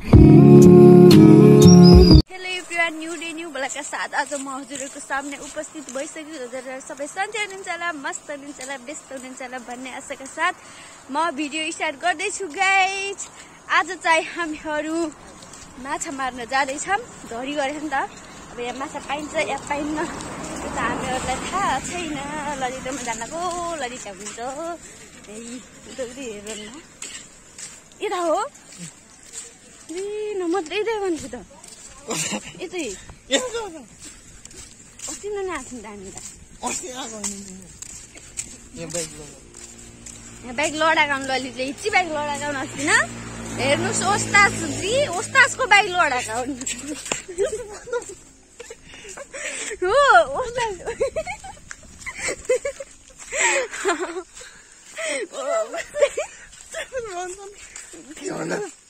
Hello everyone, new day new blog का साथ आज म हजुरहरुको सामने उपस्थित भइसकेको। हजुरहरु सबै सन्चै हुनुहुन्छ होला, मस्त हुनुहुन्छ होला, व्यस्त हुनुहुन्छ होला भन्ने आशाका साथ म भिडियो स्टार्ट गर्दै छु गाइज। आज चाहिँ हामीहरु माछा मार्न जाँदै छौं। धरी गरे नि त, अब यहाँ माछा पाइन्छ या पाइन्न त्यो त हामीहरुलाई थाहा छैन। ललितमा जानको ललित हुन्छ ए उतै हेर्नु न, यता हो न मात्रै दे भन्छु त यतै अस्ति न नाच्नु दामी त यहाँ बाइक लडाकाउनु ललितले हिच्ची बाइक लडाकाउनु अस्ति न हेर्नुहोस् ओस्तास जी ओस्तासको बाइक लडाकाउनु हो ओस्तास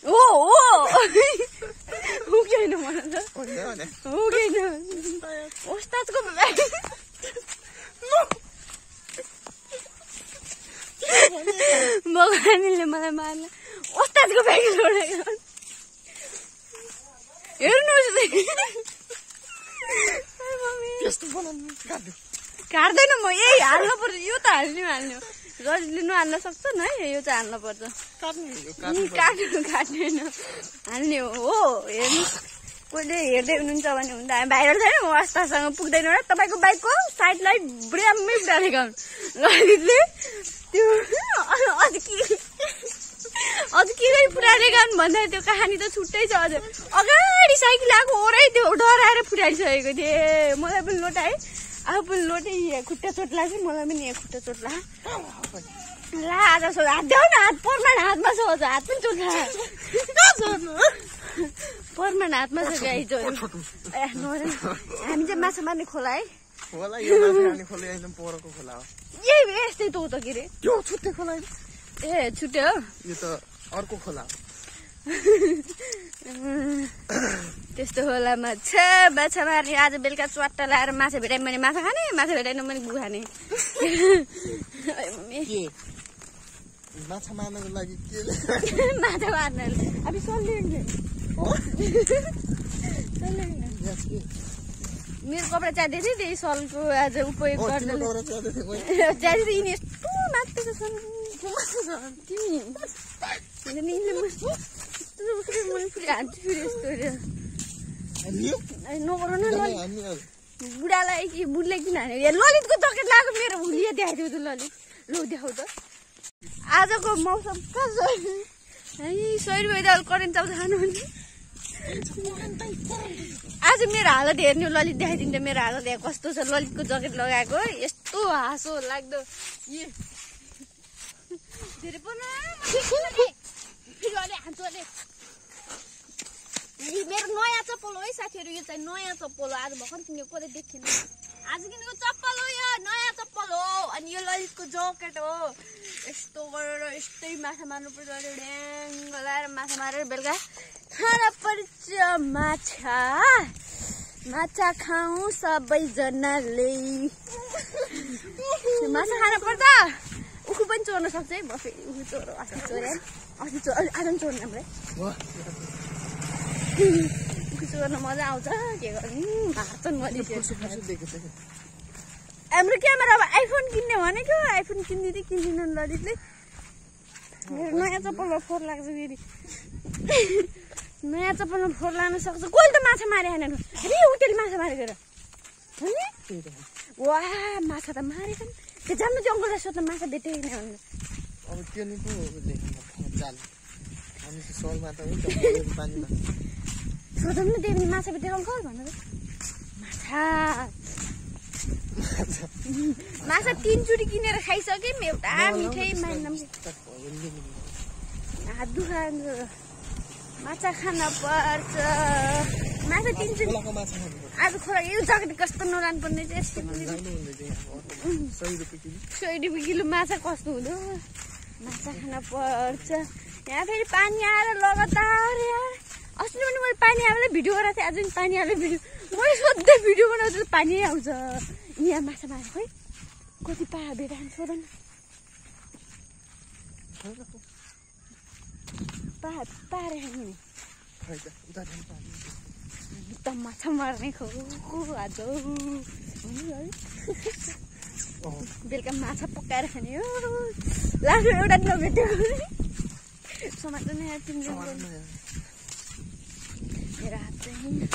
ओ हुँदैन मलाई त हुँदैन ओस्तादको भगवानले मलाई मार्ला ओस्तादको ब्याग छोडेको हेर्नुहोस् काट्दैन म यही हाल्न पर्छ यो त हाल्ने रजले नहाल्न सक्छ न है यो चाहिँ हाल्न पर्छ काट्दैन हाल्ने हो हेर्नु कोहीले हेर्दै हुनुहुन्छ भने हुन्छ हामी भाइरल छैन म वास्तासँग पुग्दैन र तपाईँको बाइकको साइड लाइट ब्रेममै उडालेको ललितले त्यो अझ किरै फुटालेका भन्दा त्यो कहानी त छुट्टै छ। अझ अगाडि साइकल आएको ओरै त्यो डराएर फुटाइसकेको थिएँ। मलाई पनि लोटाए आफू पनि लोटे खुट्टा चोट लाग्छ मलाई पनि यहाँ खुट्टा चोट लाग्छ ला आज सो हात देऊ न हात परमान हातमा छ हात पनि चोट लाग्छ परमान हातमा छ गाई जो हामी चाहिँ माछा मार्ने खोला है यही यस्तै त हो त के अरे त्यो छुट्टै खोला ए छुट्टै हो यो त अर्को खोला त्यस्तो खोलामा छ माछा मार्ने। आज बेलुका चट्टा लाएर माछा भेटायौँ भने माछा खाने माछा भेटाएन भने गु खाने माछा मार्नको लागि के माछा मार्न अब मेरो कपडा च्यादै थियो त्यही सलको आज उपयोग गर्न च्यादै यिनी यस्तो मात्रै छन् बुढालाई कि बुढले किन हाने ललितको जकेट लगाएको मेरो भुलिए देखाइदियो त ललित लु देखाउ त आजको मौसम कस्तो है 100 रुपियाँ करेन्ट आउँछ खानुहुन्छ आज मेरो हालत हेर्नु ललित देखाइदिन्छ मेरो हालत यहाँ कस्तो छ। ललितको जकेट लगाएको यस्तो हाँसो लाग्दो धेरै मेरो नयाँ चप्पल हो है साथीहरू। यो चाहिँ नयाँ चप्पल हो आज भर्खर किनेको कसले देखेन आज किनेको चप्पल हो यो नयाँ चप्पल हो। अनि यो ललितको जकेट हो। यस्तो गरेर यस्तै माछा मार्नु पर्छ ड्याङ लगाएर माछा मारेर बेलुका खाना पर्छ माछा माछा खाऊ सबैजनाले माछा खान पर्छ। उखु पनि चोर्न सक्छ है बफे उखु चोर अस्ति चोर्यो अस्ति चोर आज पनि चोर्ने हामीलाई उखु चोर्न मजा आउँछ के गर्नु भाँचन हाम्रो क्यामेरा अब आइफोन किन्ने भनेको आइफोन किन्दिन ललितले मेरो नयाँ चप्पलमा फोहोर लाग्छ फेरि नयाँ चप्पलमा फोहोर लाग्न सक्छ। कसले त माछा मारे होइन अरे उटेले माछा मारेको र वा माछा त मारेको त्यो जान्नु जङ्गल सोध्न माछा भेटेन भने अब त्यो नि पो जाल हामी त सलमा त हुन्छ पानीमा सोधौँ न त्यही पनि माछा भेटेर अङ्कल भन्नु माछा 3 चोटि किनेर खाइसक्यौँ एउटा मिठै मान्न हात दुखान्छ माछा खान पर्छ माछा 3 चोटि आज खोला यो जकेट कस्तो नलानु पर्ने चाहिँ 100 रुपियाँ किलो माछा कस्तो हुँदो माछा खान पर्छ। यहाँ फेरि पानी आएर लगातार यार अस्ति पनि मैले पानी आएर भिडियो गरेको थिएँ आज पनि पानी आएर भिडियो मैले सोध्दै भिडियो बनाउँछु पानी आउँछ। यहाँ माछा मारेको है कति पा भेटाएन सोध न पारे त माछा मार्ने खो आज बेलुका माछा पकाएर खाने हो लास्ट एउटा नभेटेको समाज नै मेरो हात चाहिँ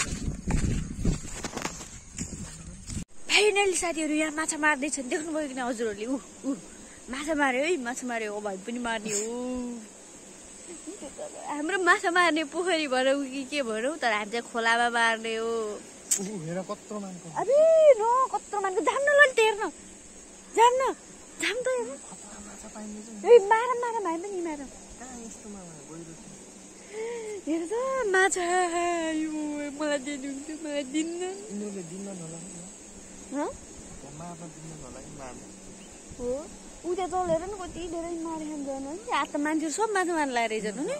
फाइनली साथीहरू यहाँ माछा मार्दैछन् देख्नुभयो कि हजुरहरूले माछा मार्यो है माछा मार्यो भाइ पनि मार्ने हो हाम्रो माछा मार्ने पोखरी भनौँ कि के भनौँ तर हामी चाहिँ खोलामा मार्ने हो अरे न कत्रो मानको जाम न ल हेर्न जाम न जाम त मार मार भाइ पनि मार हेर त माछा मलाई दिनुहुन्थ्यो मलाई दिन्न हो उता चलेर नि कति धेरै मारे जानु है आज त मान्छेहरू सब माछा मार्न लगाएर जानु नि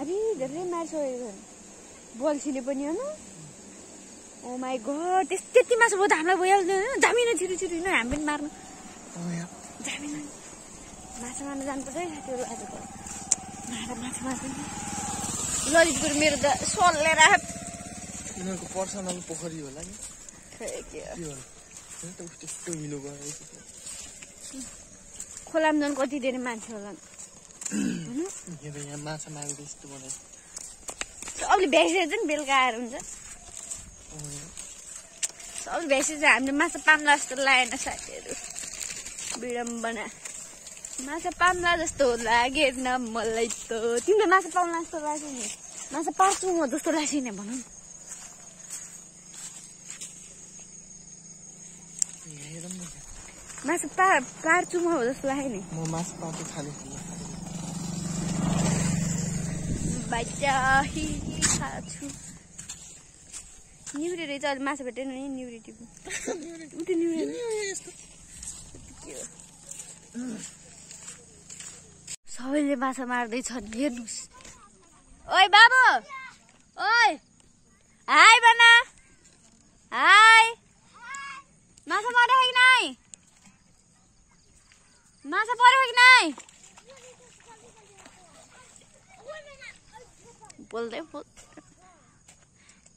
अरे धेरै मारिसकेको बल्छीले पनि होइन ओ माई गड त्यति माछा भयो त हामीलाई भइहाल्दैन जामिन छिटो छिटो होइन हामी पनि मार्नु जामिन माछा मार्न जानुपर्छ है साथीहरू आज त माछा मार्छ ललितपुर मेरो त सल्लेर यिनीहरूको पर्सनल पोखरी होला नि खोलामा झन् कति धेरै मान्छे होला यहाँ माछा मारेर यस्तो बनायो सबले भ्याइसकेको नि बेलुका आएर हुन्छ सबले भ्याइसकेको हामीले माछा पाम्ला जस्तो लागेन साथीहरू विडम्बना माछा पाम्ला जस्तो लागेन मलाई त तिमीले माछा पाम्ला जस्तो लाग्यो नि माछा पार्छु म जस्तो लाग्छ नि भनौँ माछा पार्छु म हो जस्तो लाग्यो नि म माछा पार्छु खाने बाचाही खाछु निउरे रहेछ अहिले माछा भेटेन नि निउरे टिप्नु उठ्यो निउरे सबैले माछा मार्दैछन् हेर्नुहोस् ओइ बाबु ओइ हाई बना हाई माछा मारेको कि नै माछा परेको कि नै बोल्दै बोल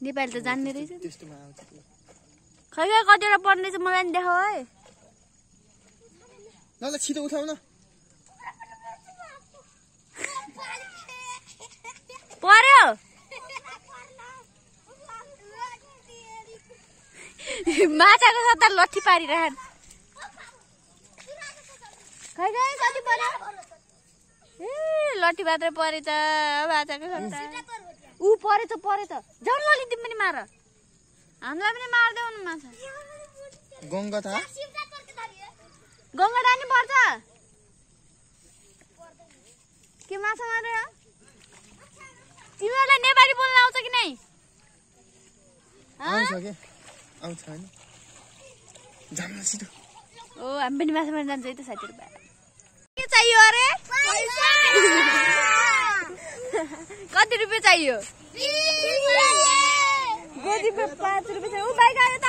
नेपाली त जान्ने रहेछ खै कतिवटा पर्ने रहेछ मलाई नि देखाऊ है ल छिटो उठाउ न पर्यो माछाको सट्टा लट्ठी पारिरहन् खै कति पर्यो ए लट्ठी मात्रै परेछ माछाको सट्टा ऊ परेछ जाउँ लली तिमी पनि मार हामीलाई पनि मार्दै हुनु माछा गङ्गा नि पर्छ के माछा मारेर तिमीहरूलाई नेपाली बोल्न आउँछ कि नै आउँछ नि जान्न छिटो ओ हामी पनि माछा मार्न जान्छ है त साथीहरू के चाहियो अरे कति रुपियाँ चाहियो 5 रुपियाँ ऊ बाइक आयो त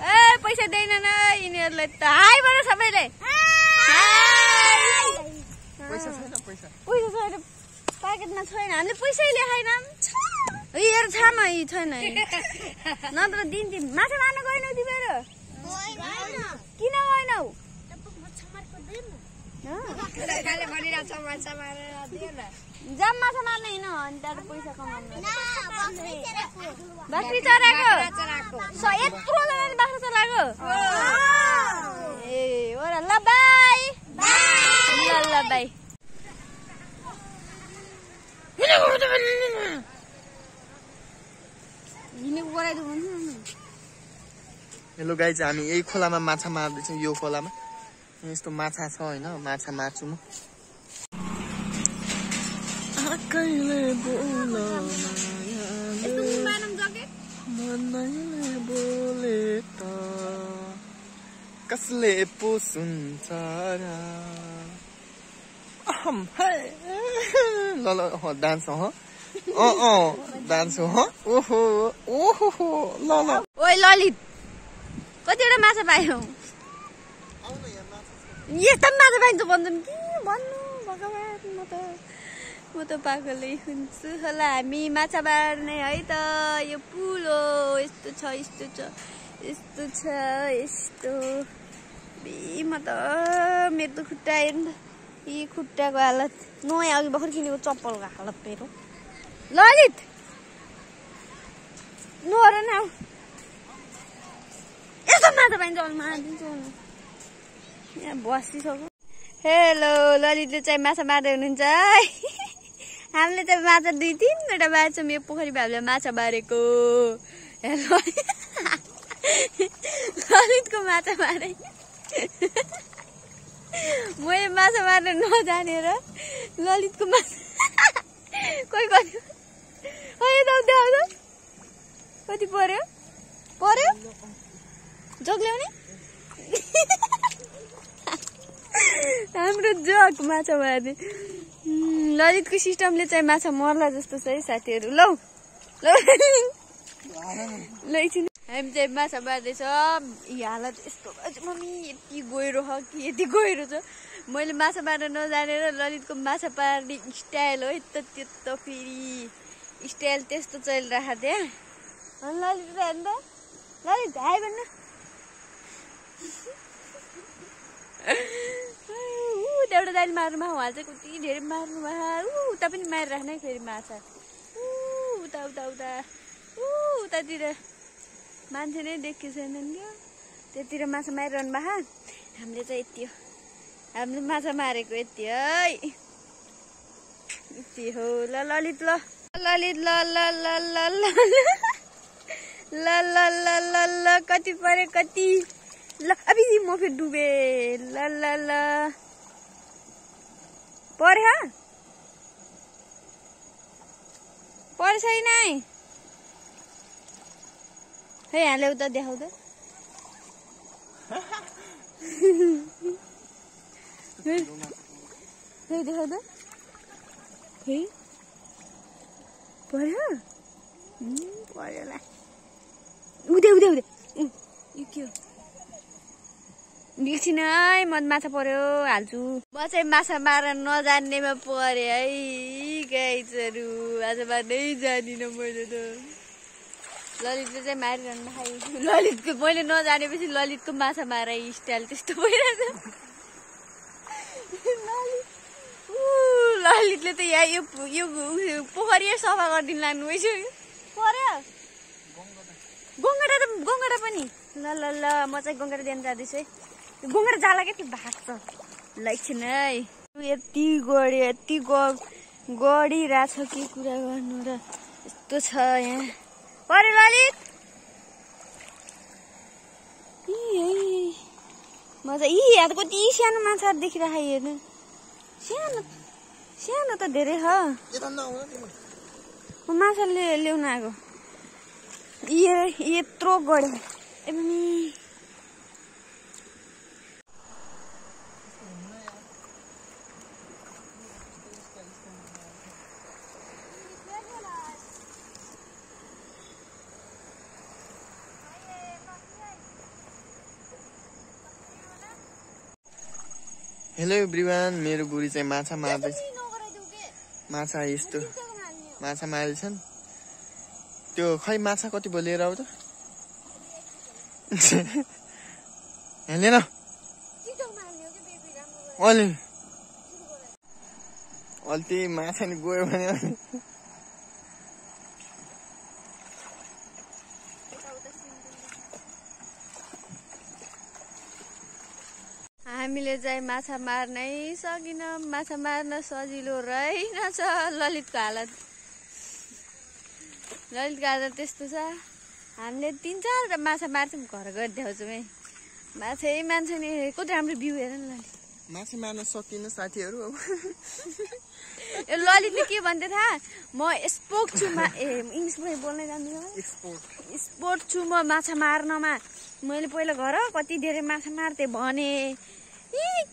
ए पैसा दिएन न यिनीहरूलाई त हाई भन सबैले पैसा छैन प्याकेटमा छैन हामीले पैसै ल्याएनौँ हेर छामा यी छैन नत्र दिन्थ्यौँ माछा मार्न गएनौ तिमीहरू किन गएनौ जाम माछा मार्ने होइन अनि त्यहाँ पैसा कमाउनु बाख्री चराको यत्रो जनाले बाख्रा चराको ए हो र ल बाई ल बाई हेलो गाइज हामी यही खोलामा माछा मार्दैछौँ यो खोलामा यस्तो माछा छ होइन माछा मार्छु म कसले पो सुन्छ ल डान्स जान्छु हो ओहो ओहो ल ल ओइ ललित कतिवटा माछा पायौ यस्तो माछा पाइन्छ भन्दैन के भन्नु भगवान् म त पागलै हुन्छु होला हामी माछा मार्ने है त यो पुल हो यस्तो छ यस्तो छ यस्तो छ यस्तो म त मेरो त खुट्टा हेर्नु यी खुट्टाको हालत नयाँ अघि भर्खर किनेको चप्पलको हालत मेरो ललित नर न यस्तो माछा पाइन्छ मारिदिन्छु यहाँ बसिसक्यो हेलो ललितले चाहिँ माछा मार्दै हुनुहुन्छ हामीले चाहिँ माछा 2-3वटा माछा यो पोखरी भाइले माछा मारेको हेलो ललितको माछा मारे मैले माछा मार्न नजानेर ललितको माछा कोही कति कति पर्यो पर्यो जग्ल्याउने हाम्रो जग माछा मार्ने ललितको सिस्टमले चाहिँ माछा मर्ला जस्तो छ है साथीहरू लौ एकछिन हामी चाहिँ माछा मार्दैछ यी हालत यस्तो मम्मी यति गहिरो छ कि यति गहिरो छ मैले माछा मार्न नजानेर ललितको माछा पार्ने स्टाइल हो त त्यो त फेरि स्टाइल त्यस्तो चलिरहेको त्यहाँ ललित हेर्नु त ललित हाई भन्नु एउटा दाइले मार्नुमा उहाँ चाहिँ कति धेरै मार्नुमा उता पनि मारिराख्ने फेरि माछा उता उता उता उतातिर मान्छे नै देखेको छैनन् क्या त्यतिर माछा मारिरहनु भए हामीले चाहिँ यति हो हामीले माछा मारेको यति है यति हो ल ललित ल ललित ल ल ल ल ल ल ल ल ल कति पर्यो कति ल अबि म फेरि डुबे ल ल ल पर्यो पर्छ छैन है यहाँले उता देखाउ त देखाउ त है पर्यो पर्यो ल उदे उदे उदे यो के हो एकछिन है म माछा पर्यो हाल्छु म चाहिँ माछा मार्न नजान्नेमा परे है गाइजहरू आज मार्नै जानिनँ मैले त ललितले चाहिँ मारिरहनु खायो ललितको मैले नजानेपछि ललितको माछा मारे स्टाइल त्यस्तो भइरहेछ ललितले त यहाँ यो पोखरी सफा गरिदिनु लाग्नु भइसक्यो पर्यो गङ्गडा पनि ल ल ल म चाहिँ गङ्गडा दिनु जाँदैछु है गङ्गडा जाला के त्यो भाग्छ ल एकछिन है यति गढ्यो यति गढिरहेछ के कुरा गर्नु र यस्तो छ यहाँ पर्यो ललित मजा यहाँ त कति सानो माछा देखिरहेको हेर्नु सानो सानो त धेरै छ माछा ल्याउन आएको यत्रो गढ्यो ए पनि हेलो एभ्रिवान मेरो बुढी चाहिँ माछा मार्दैछ माछा यस्तो माछा मार्दैछन् त्यो खै माछा कति भयो लिएर आऊ त हेर्ने न अलि माछा नि गयो भने हामीले चाहिँ माछा मार्नै सकिन माछा मार्न सजिलो रहेनछ ललितको हालत त्यस्तो छ हामीले 3-4 माछा मार्छौँ घर गएर देखाउँछौँ है माछै मान्छ नि कति राम्रो भ्यू हेर न ललित माछा मार्न सकिन साथीहरू अब ललितले के भन्दै थाहा म स्पोर्ट छु इङ्ग्लिसमा बोल्नै जान्दिनँ स्पोर्ट छु म माछा मार्नमा मैले पहिला घर कति धेरै माछा मार्थे भने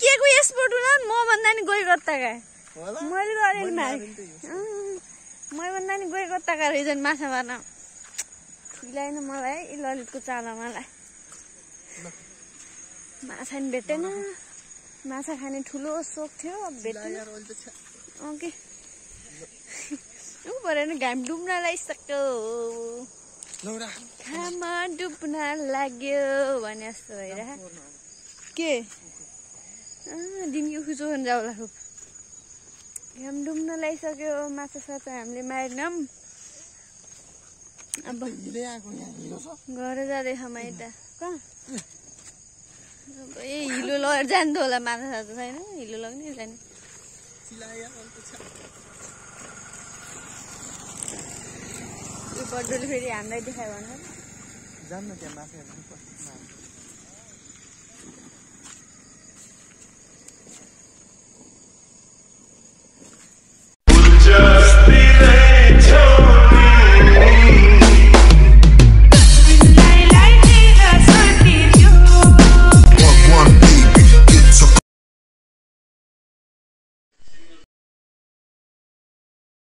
के को स्पोर्ट हुन म भन्दा नि गइ गत्ता मैले त अलिअलि मारेँ भन्दा नि गएको कता रहेछन् माछा मार्न खुइलाएन मलाई ललितको चालामालाई माछा नि भेटेन माछा खाने ठुलो सोख थियो भेटेन ओके ऊ परेन घाम डुब्न लागिसक्यो घाममा डुब्न लाग्यो भने जस्तो भइरह के दिनको खुचो खान जाउला खुब घाम डुब्न लागिसक्यो माछा साछा हामीले मारेनौँ अब घर जाँदैछ माइत कहाँ ए हिलो लगेर जान्थ्यो होला माछा साछा छैन हिलो लग्ने जाने यो बड्डोले फेरि हामीलाई देखायो भने जान्न त्यहाँ माछा